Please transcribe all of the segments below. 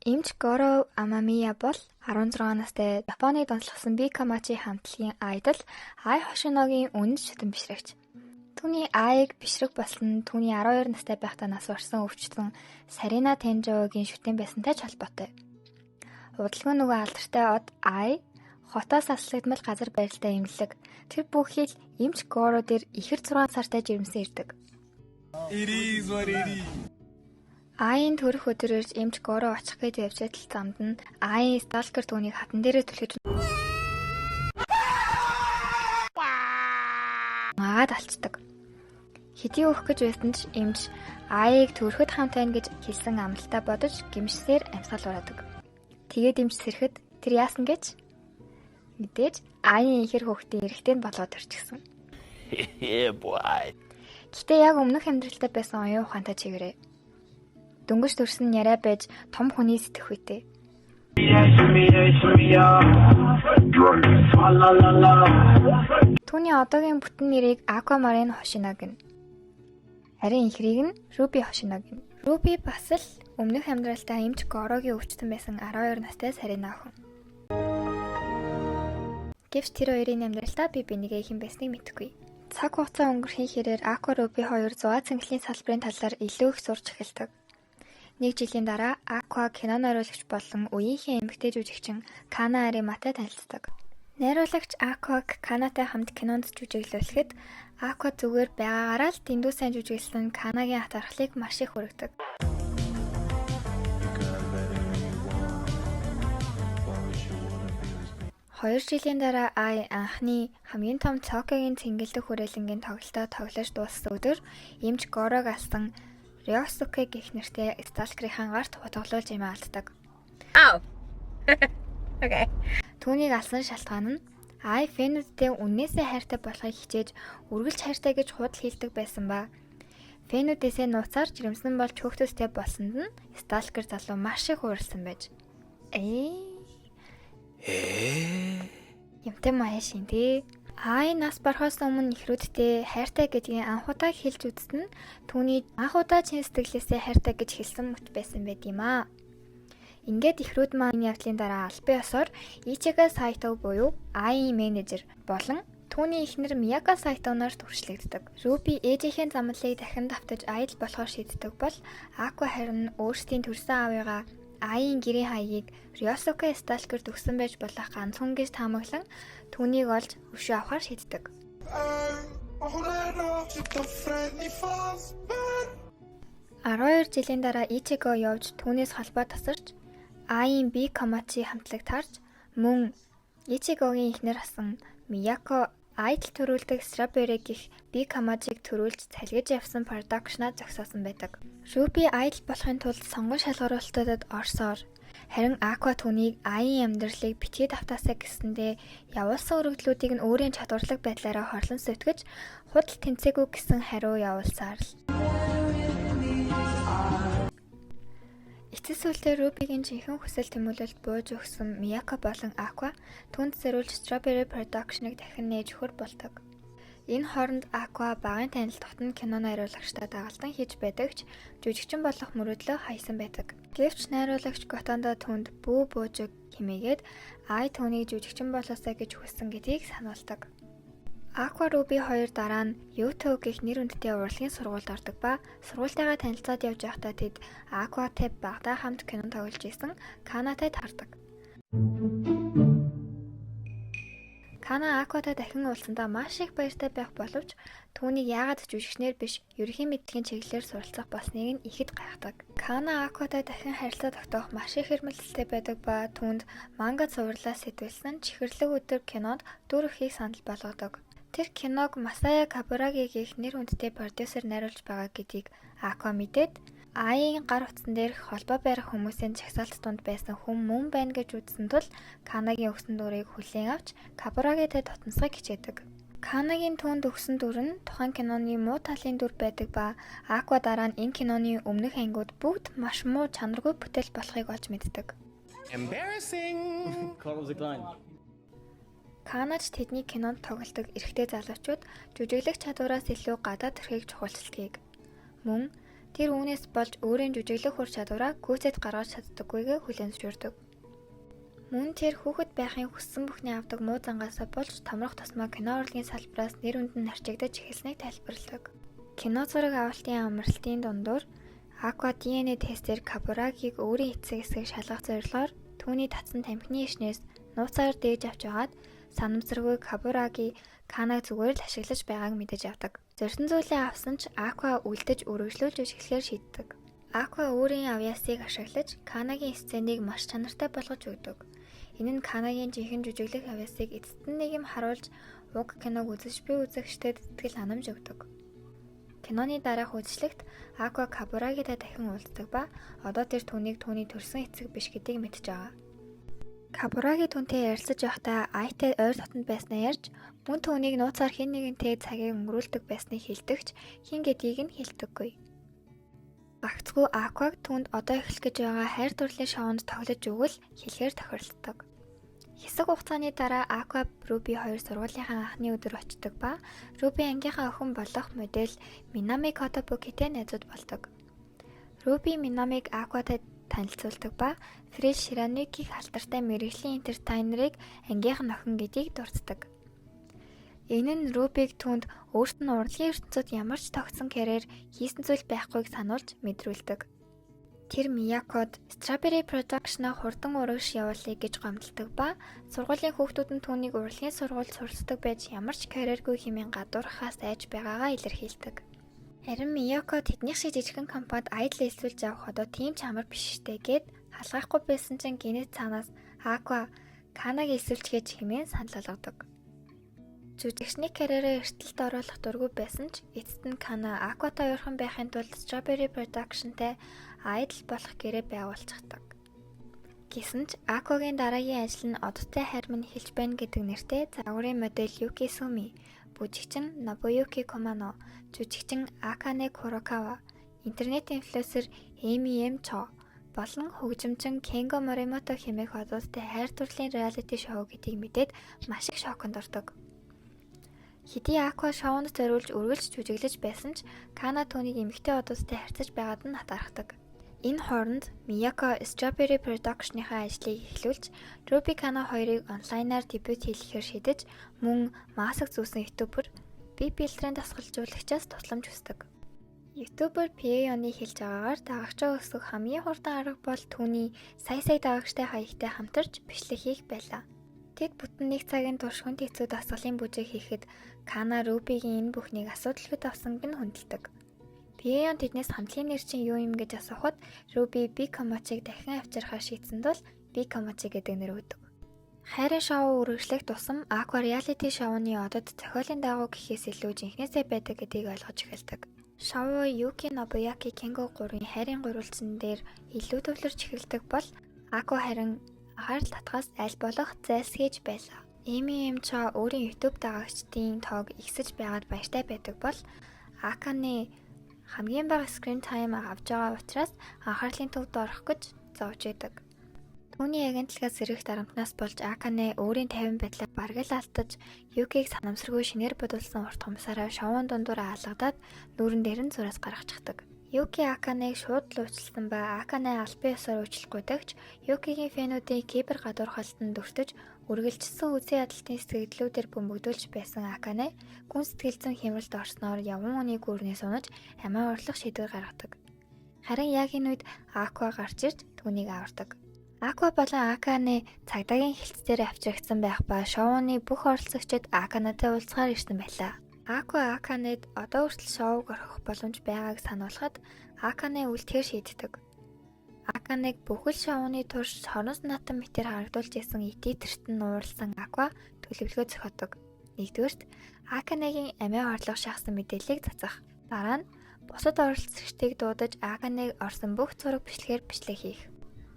Эмч Горо Амамия бол 16 настай Японы донслогсон Бикамачи хамтлагийн айдол Ай Хошиногийн үнэн шүтэн бишрэгч. Түүний Айг бишрэг болсон нь түүний 12 настай байхдаа нас барсан өвчтөн Сарина Тенжогийн шүтэн байсантай ч холбоотой. Удалгүй нөгөө алдартай од Ай хотоос аслагдмал газар барилтай эмнэлэг тэр бүхий л эмч Горо дээр ихэр 6 сартай жирэмсэн ирдэг. It is what it is. Айн төрөх өдрөөр эмч Горо очих гэж явж байтал замд нь Айн сталкер түүнийг хатан дээрээ түлхэж агаад алчдаг. Хэдий өөх гэж байсан ч эмч Айг төрөхөд хамт байна гэж хэлсэн амлалтаа бодож гэмшсээр амьсгал ураадаг. Тэгээд эмч сэрэхэд тэр яасан гэж? Мэдээж Айн ихэр хүүхдийн эрэгтэй нь болоод төрчихсөн. Yeah, boy. Гэтэ яг өмнөх амьдралдаа байсан оюун ухаантай чигээрээ. Дөнгөж төрсөн нь яриа байж том хүний сэтгэхүйтэй. Түүний одоогийн бүтэн нэрийг Aquamarine Hoshino гэнэ. Харин эхрийг нь Ruby Hoshino гэнэ. Ruby бас л өмнөх амьдралдаа эмч Горогийн өвчтөн байсан 12 настай Сарина охин. Гэвч тэр хоёрын амьдралдаа би бинийгээ хэн байсныг мэдэхгүй. Цаг хугацаа өнгөрхийн хэрээр Aqua Ruby хоёр зугаа цэнгэлийн салбарын талаар илүү их сурч эхэлдэг. Нэг жилийн дараа Aqua кино найруулагч болон үеийнхэн эмэгтэй жүжигчин Кана Ариматай танилцдаг. Найруулагч Aqua-г Канатай хамт кинонд жүжиглүүлэхэд Aqua зүгээр байгаагаараа л дэндүү сайн жүжиглсэн Канагийн атархлыг маш их хүргэдэг. You got better when you want. Why would you wanna be with me? 2 жилийн дараа Ай анхны хамгийн том Токиогийн цэнгэлдэх хүрээлэнгийн тоглолтоо тоглож дууссан өдөр эмч Горог алсан Рёсуке гэх нэртэй сталкерийн гарт хутгалуулж эмээ алддаг. Oh. Okay. Түүнийг алсан шалтгаан нь Ай фэнүүдтэй үннээсээ хайртай болохыг хичээж үргэлж хайртай гэж худал хэлдэг байсан ба. Фэнүүдээсээ нууцаар жирэмсэн болж хөөхтөстэй болсонд нь сталкер залуу маш их ууралсан байж. Юмтай маяшин тий. Ай нас барахаас өмнө эхрүүдтэй хайртай гэдгийг анх удаа хэлж үзсэн нь түүний анх удаа чин сэтгэлээсээ хайртай гэж хэлсэн мөч байсан байт юм аа. Ингээд эхрүүд маань энэ явдлын дараа албан ёсоор Ичига Сайто буюу Айн менежер болон түүний эхнэр Мияка Сайто нарт үрчлэгддэг. Руби ээжийнхээ замналыг дахин давтаж аялал болохоор шийддэг бол Аква харин өөрсдийн төрсөн аавыгаа Айн гэрийн хаягийг Рёсуке сталкерт өгсөн байж болох ганцхан гэж таамаглан түүнийг олж өшөө авахар шийддэг. 12 жилийн дараа Ичиго явж түүнээс холбоо тасарч Айн Би Комачи хамтлаг тарж мөн Ичигогийн эхнэр асан Мияко айдл төрүүлдэг Strawberry гэх Би Комачиг төрүүлж цалгиж явсан продакшнаа зогсоосон байдаг. Руби айдл болохын тулд сонгон шалгаруулалтуудад орсоор харин Аква түүнийг Айн амьдралыг битгий давтаасай гэсэндээ явуулсан өргөдлүүдийг нь өөрийн чадварлаг байдлаараа хорлон сүйтгэж худал тэнцээгүй гэсэн хариу явуулсаар л. Эцэс сүүлдээ Рубигийн жинхэнэ хүсэл тэмүүлэлд бууж өгсөн Мияка болон Аква түүнд зориулж Strawberry Production-ыг дахин нээж өгөхөр болдог. Энэ хооронд Аква багын танил дотно кино найруулагчтай дагалдан хийж байдаг ч жүжигчин болох мөрөөдлөө хайсан байдаг. Гэвч найруулагч Готондо түүнд бүү бууж өг хэмээгээд Ай түүнийг жүжигчин болоосай гэж хүссэн гэдгийг сануулдаг. Аква Руби хоёр дараа нь Юто гэх нэр хүндтэй урлагийн сургуульд ордог ба сургуультайгаа танилцаад явж байхдаа тэд Акватай багадаа хамт кино тоглож исэн Канатай таардаг. Кана Акватай дахин уулзсандаа маш их баяртай байх боловч түүнийг яагаад жүжигчнэр биш ерөнхий мэдлэгийн чиглэлээр суралцах болсныг нь ихэд гайхдаг. Кана Акватай дахин харилцаа тогтоох маш их эрмэлзэлтэй байдаг ба түүнд манга цувралаас сэтгүүлсэн Чихэрлэг өдөр кинонд дүр өгөхийг санал болгодог. Тэр киног Масая Кабураги гэх нэр хүндтэй продюсер найруулж байгаа гэдгийг Аква мэдээд Айн гар утсан дээрх холбоо барих хүмүүсийн жагсаалт дунд байсан хүн мөн байна гэж үзсэн тул Канагийн өгсөн дүрийг хүлээн авч Кабурагитай дотносхыг хичээдэг. Канагийн түүнд өгсөн дүр нь тухайн киноны муу талын дүр байдаг ба Аква дараа нь энэ киноны өмнөх ангиуд бүгд маш муу чанаргүй бүтээл болохыг олж мэддэг. Embarrassing. Close the line. Канач тэдний кинонд тоглодог эрэгтэй залуучууд жүжиглэх чадвараас илүү гадаад төрхийг чухалчилдгийг. Мөн Тэр үүнээс болж өөрийн жүжиглэх ур чадвараа гүйцэд гаргаж чаддаггүйгээ хүлээн зөвшөөрдөг. Мөн тэр хүүхэд байхын хүссэн бүхний авдаг муу зангаасаа болж томрох тусмаа кино урлагийн салбараас нэр хүнд нь арчигдаж эхэлснийг тайлбарладаг. Кино зураг авалтын амралтын дундуур Аква DNA тестээр Кабурагиг өөрийн эцэг эсхийг шалгах зорилгоор түүний татсан тамхины шнээс нууцаар дээж авч байгаад санамсаргүй Кабураги Канаг зүгээр л ашиглаж байгааг мэдэж авдаг. Зорьсон зүйлээ авсан ч Аква үлдэж үргэлжлүүлж жүжиглэхээр шийддэг. Аква өөрийн авьяасыг ашиглаж Канагийн сценийг маш чанартай болгож өгдөг. Энэ нь Канагийн жинхэнэ жүжиглэх авьяасыг эцэст нь нэг юм харуулж уг киног үзэж буй үзэгчдэд сэтгэл ханамж өгдөг. Киноны дараах үйлчлэгт Аква Кабурагитай дахин уулздаг ба одоо тэр түүнийг түүний төрсөн эцэг биш гэдгийг мэдэж байгаа. Кабураги түүнтэй ярилцаж байхдаа Айтай ойр дотнод байснаа ярьж, мөн түүнийг нууцаар хэн нэгэнтэй цагийг өнгөрүүлдэг байсныг хэлдэг ч хэн гэдгийг нь хэлдэггүй. Гагцхүү Акваг түүнд одоо эхлэх гэж байгаа хайр дурлалын шоунд тоглож өгвөл хэлэхээр тохиролцдог. Хэсэг хугацааны дараа Аква, Руби хоёр сургуулийнхаа анхны өдөр очдог ба Руби ангийнхаа охин болох модель Минами Котобукитэй найзууд болдог. Руби Минамиг Акватай танилцуулдаг ба Фрил Ширануки гэх алдартай мэргэжлийн entertainer ыг ангийнх нь охин гэдгийг дурддаг. Энэ нь Рубиг түүнд өөрт нь урлагийн ертөнцөд ямар ч тогтсон карьер, хийсэн зүйл байхгүйг сануулж мэдрүүлдэг. Тэр Миякод Strawberry Production-а хурдан урагш явуулъя гэж гомдолдог ба сургуулийн хүүхдүүд нь түүнийг урлагийн сургуульд суралцдаг байж ямар ч карьергүй хэмээн гадуурхахаас айж байгаагаа илэрхийлдэг. Харин Мияко тэднийх шиг жижигхэн компанид idol элсүүлж авах одоо тийм ч амар биш штэ гээд халгаахгүй байсан чинь гэнэт цаанаас Аква Канаг элсүүлчихэж хэмээн санал болгодог. Жүжигчний карьераа эрсдэлд оруулах дургүй байсан ч эцэст нь Кана Акватай ойрхон байхын тулд Strawberry Production-тай idol болох гэрээ байгуулчихдаг. Гэсэн ч Аквагийн дараагийн ажил нь одтой хайр минь эхэлж байна гэдэг нэртэй загварын модель Юки Суми, бүжигчин Нобуюки Комано, жүжигчин Акане Курокава, интернет инфлюенсер Эми М Чо болон хөгжимчин Кенго Моримото хэмээх одуудтай хайр дурлалын reality шоу гэдгийг мэдээд маш их шоконд ордог. Хэдий Аква шоунд зориулж үргэлж жүжиглэж байсан ч Кана түүнийг эмэгтэй одуудтай харьцаж байгаад нь атаархдаг. Энэ хооронд Мияко Strawberry Production-ийнхаа ажлыг эхлүүлж, Ruby Kana хоёрыг онлайнаар дебют хийлгэхээр шийдэж, мөн маск зүүсэн YouTuber бие бэлтрийн дасгалжуулагчаас тусламж хүсдэг. YouTuber Pieyoны хэлж байгаагаар дагагчаа өсгөх хамгийн хурдан арга бол түүний сая сая дагагчтай хаягтай хамтарч бичлэг хийх байлаа. Тэд бүтэн нэг цагийн турш хүнд хэцүү дасгалын бүжиг хийхэд Кана Рубигийн энэ бүхнийг асуудалгүй давсанг нь хүндэлдэг. Пиеон тэднээс хамтлагийн нэр чинь юу юм гэж асуухад Руби Бикомочиг дахин авчирхаар шийдсэн тул Бикомочи гэдэг нэр өгдөг. Хайрын шоу үргэлжлэх тусам Аква reality шоуны одод зохиолын дагуу гэхээс илүү жинхэнээсээ байдаг гэдгийг ойлгож эхэлдэг. Шоу Юки, Нобуяки, Кенго гурвын хайрын гурвалжин дээр илүү төвлөрч эхэлдэг бол Аква харин анхаарал татахаас аль болох зайлсхийж байлаа. Эми Эмчо өөрийн YouTube дагагчдын тоог ихсэж байгаад баяртай байдаг бол Аканы хамгийн бага screen time авж байгаа учраас анхаарлын төвд орох гэж зовж идэг. Түүний агентлагаас ирэх дарамтнаас болж Акане өөрийн тайван байдлаа бараг л алдаж, Юкиг санамсаргүй шинээр бодулсан урт хумсаараа шоун дундуур алгадаад нүүрэн дээр нь зураас гаргачихдаг. Юки Аканыг шууд л уучлсан ба Акане албан ёсоор уучлахгүй тагч Юкигийн fan үүдийн кибер гадуурхалтанд өртөж үргэлжилсэн үзэн ядалтын сэтгэгдлүүдээр бөмбөгдүүлж байсан Акане гүн сэтгэл зүйн хямралд орсноор явган үний гүрнээс унаж амиа орлох шийдвэр гаргадаг. Харин яг энэ үед Аква гарч ирж түүнийг авардаг. Аква болон Акане цагдаагийн хэлтсээр авчрагдсан байх ба шоуны бүх оролцогчид Аканатай уулзахаар ирсэн байлаа. Аква Аканед одоо хүртэл шоуг орхих боломж байгааг сануулхад Акане үлдэхээр шийддэг. Аканег бүхэл шоуны турш хорон санаатан мэтээр харагдуулж исэн editor т нь уурласан Аква төлөвлөгөө зохиодог. Нэгдүгээрт, Аканегийн амиа хорлох шахсан мэдээллийг цацах. Дараа нь бусад оролцогчдыг дуудаж Аканег орсон бүх зураг бичлэгээр бичлэг хийх.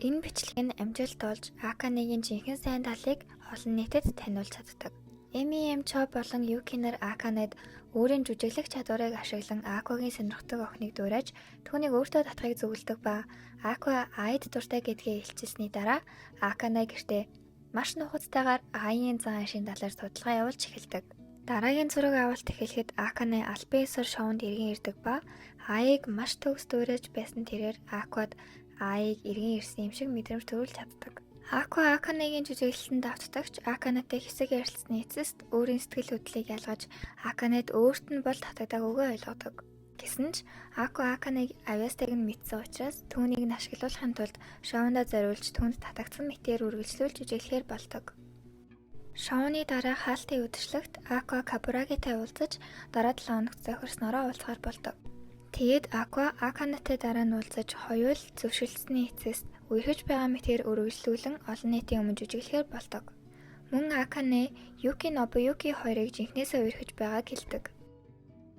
Энэ бичлэг нь амжилт олж Аканегийн жинхэнэ сайн талыг олон нийтэд таниулж чаддаг. Эми Чо болон Юки нар Аканед өөрийн жүжиглэх чадварыг ашиглан Аквагийн сонирхдаг охиныг дуурайж түүнийг өөртөө татахыг зөвлөдөг ба Аква Айд дуртай гэдгээ илчилсэний дараа Акане гэртээ маш нухацтайгаар Аян зан ашийн талаар судалгаа явуулж эхэлдэг. Дараагийн зураг авалт эхлэхэд Акане албан ёсоор шоунд эргэн ирдэг ба Аяыг маш төгс дуурайж байсан тэрээр Аквад Аяыг эргэн ирсэн юм шиг мэдрэмж төрүүлж чаддаг. Аква Аканегийн жүжиглэлтэнд автдагч Аканетай хэсэг ярилцсаны эцэст өөрийн сэтгэл хөдлөлийг ялгаж, Аканед өөрт нь бол татагдаагүйгээ ойлгодог. Гэсэн ч Аква Аканег авьяастайг нь мэдсэн учраас түүнийг нь ашиглуулахын тулд шоундаа зориулж түүнд татагдсан мэтээр үргэлжлүүлж жүжиглэхээр болдог. Шоуны дараа хаалтын үдшилтэд Аква Кабурагитай уулзаж, дараа 7 хоногт зохирснороо уулзахаар болдог. Тэгээд Аква Аканетай дараа нь уулзаж, хоёул зөвшөлдсөний эцэст үерхэж байгаа мэтээр үргэлжлүүлэн олон нийтийн өмнө жүжиглэхээр болдог. Мөн Акане Юки Нобуюки хоёрыг жинхэнээсээ үерхэж байгааг хэлдэг.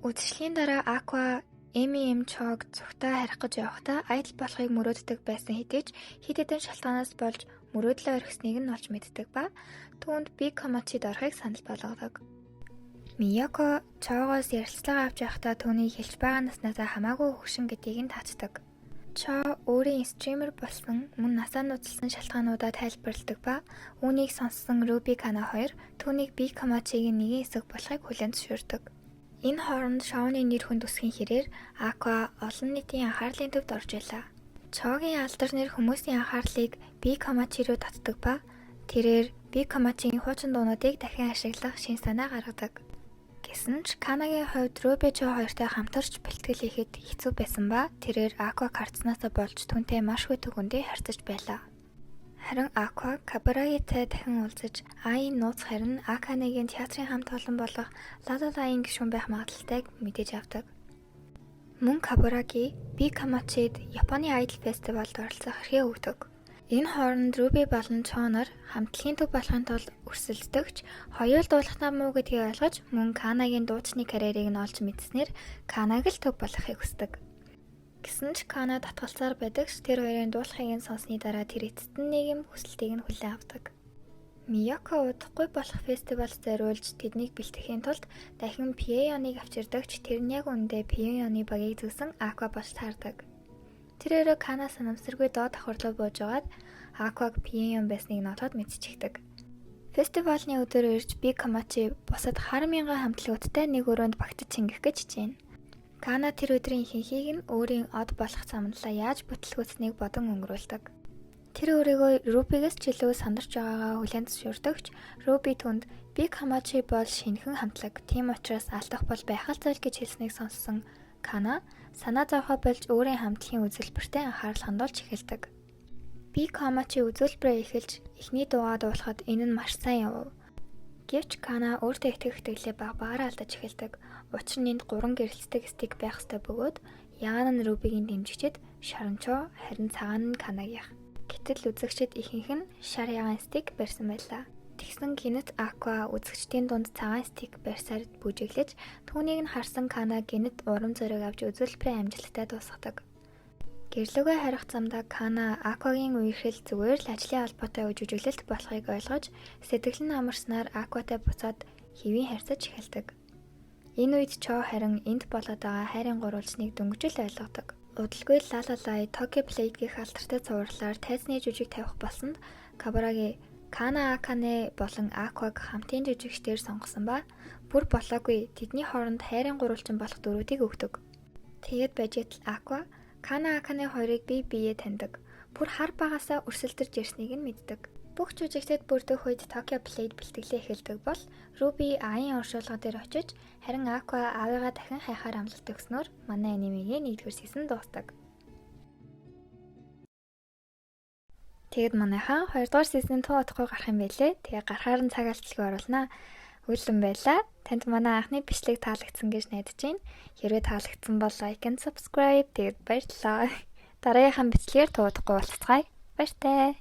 Үзэсгэлэнийн дараа Аква Эми Чог цугтаа харих гэж явахдаа idol болохыг мөрөөддөг байсан хэдий ч хэд хэдэн шалтгаанаас болж мөрөөдлөө орхисоныг нь олж мэддэг ба түүнд Big Komachi-д орохыг санал болгодог. Мияко Чогоос ярилцлага авч явахдаа түүнийг хэлж байгаа наснаасаа хамаагүй хөгшин гэдгийг нь таацдаг. Чо өөрийн streamer болсон, мөн насаа нууцласан шалтгаануудаа тайлбарладаг ба үүнийг сонссон Руби, Кана хоёр түүнийг Big Komachi-гийн нэгэн хэсэг болохыг хүлээн зөвшөөрдөг. Энэ хооронд шоуны нэр хүнд өсөхийн хэрээр Аква олон нийтийн анхаарлын төвд орж байлаа. Чогийн алдар нэр хүмүүсийн анхаарлыг Big Komachi руу татдаг ба тэрээр Big Komachi-гийн хуучин дуунуудыг дахин ашиглах шинэ санаа гаргадаг. Гэсэн ч Канагийн хувьд Руби, Чо хоёртой хамтарч бэлтгэл хийхэд хэцүү байсан ба тэрээр Аква картснаасаа болж түүнтэй маш хүйтэн харьцаж байлаа. Харин Аква Кабурагитай дахин уулзаж, Айн нууц харин Аканегийн театрын хамт олон болох Лалалайн гишүүн байх магадлалтайг мэдэж авдаг. Мөн Кабураги Big Komachi-д Японы Idol Festival-д оролцох эрхээ өгдөг. Энэ хооронд Руби болон Чо нар хамтлагийн төв болохын тулд өрсөлддөг ч хоёул дуулахнаа муу гэдгийг ойлгож, мөн Канагийн дуучны карьерийг нь олж мэдсэнээр Канаг л төв болгохыг хүсдэг. Гэсэн ч Кана татгалцаар байдаг ч тэр хоёрын дуулахыг нь сонссны дараа тэр эцэст нь нэг юм хүсэлтийг нь хүлээн авдаг. Мияко удахгүй болох фестивалд зориулж тэднийг бэлтгэхийн тулд дахин Пиеоныг авчирдаг ч тэр нь яг үнэндээ Пиеоны багийг зүүсэн Аква болж таардаг. Тэр өрөө Кана санамсаргүй доод давхар руу бууж байгаад Акваг Пиеон байсныг нь олоод мэдчихдэг. Фестивалны өдөр ирж, Big Komachi бусад хар мянган хамтлагуудтай нэг өрөөнд багтаж чингэх гэж хичээнэ. Кана тэр өдрийн ихэнхийг нь өөрийн од болох замналаа яаж бүтэлгүйтсэнийг бодон өнгөрүүлдэг. Тэр өөрийгөө Рубигээс ч илүү сандарч байгаагаа хүлээн зөвшөөрдөг ч Руби түүнд Big Komachi бол шинэхэн хамтлаг. Тийм учраас алдах бол байх л зүйл гэж хэлснийг сонссон Кана санаа зовхоо болж, өөрийн хамтлагийн үзүүлбэртээ анхаарал хандуулж эхэлдэг. Big Komachi үзүүлбэрээ эхэлж, эхний дуугаа дуулахад энэ нь маш сайн явав. Гэвч Кана өөртөө итгэх итгэлээ бага багаараа алдаж эхэлдэг. Учир нь энд гурван гэрэлтдэг stick байх ёстой бөгөөд ягаан нь Рубигийн дэмжигчид, шар нь Чо, харин цагаан нь Канагийнх. Гэтэл үзэгчид ихэнх нь шар ягаан stick барьсан байлаа. Тэгсэн гэнэт Аква үзэгчдийн дунд цагаан stick барьсаар бүжиглэж, түүнийг нь харсан Кана гэнэт урам зориг авч үзүүлбэрээ амжилттай дуусгадаг. Гэр лүүгээ харих замдаа Кана Аквагийн үерхэл зүгээр л ажлын холбоотой жүжиглэлт болохыг ойлгож, сэтгэл нь амарснаар Акватай буцаад хэвийн харьцаж эхэлдэг. Энэ үед Чо харин энд болоод байгаа хайрын гурвалжныг дөнгөж л ойлгодог. Удалгүй Лалалай Tokyo Blade гэх алдартай цувралаар тайзны жүжиг тавих болсонд Кабураги Кана Акане болон Акваг хамтын жүжигчдээр сонгосон ба бүр болоогүй, тэдний хооронд хайрын гурвалжин болох дүрүүдийг өгдөг. Тэгээд байж байтал Аква Кана Акане хоёрыг бие биеэ таньдаг. Бүр хар багасаа өрсөлдөж ирснийг нь мэддэг. Бүх жүжигчид бүрдэх үед Tokyo Blade бэлтгэлээ эхэлдэг бол Руби Аян оршуулга дээр очиж, харин Аква аавыгаа дахин хайхаар амлалт өгснөөр манай анимегийн нэгдүгээр season дуусдаг. Тэгэд манайхан хоёрдугаар season тун удахгүй гарах юм байлээ. Тэгээ гарахаар нь цаг алдалгүй оруулнаа. Өлөн байлаа. Танд манай анхны бичлэг таалагдсан гэж найдаж байна. Хэрвээ таалагдсан бол like and subscribe. Тэгээд баярлалаа. Дараагийнхаа бичлэгээр тун удахгүй уулзацгаая. Баяртай.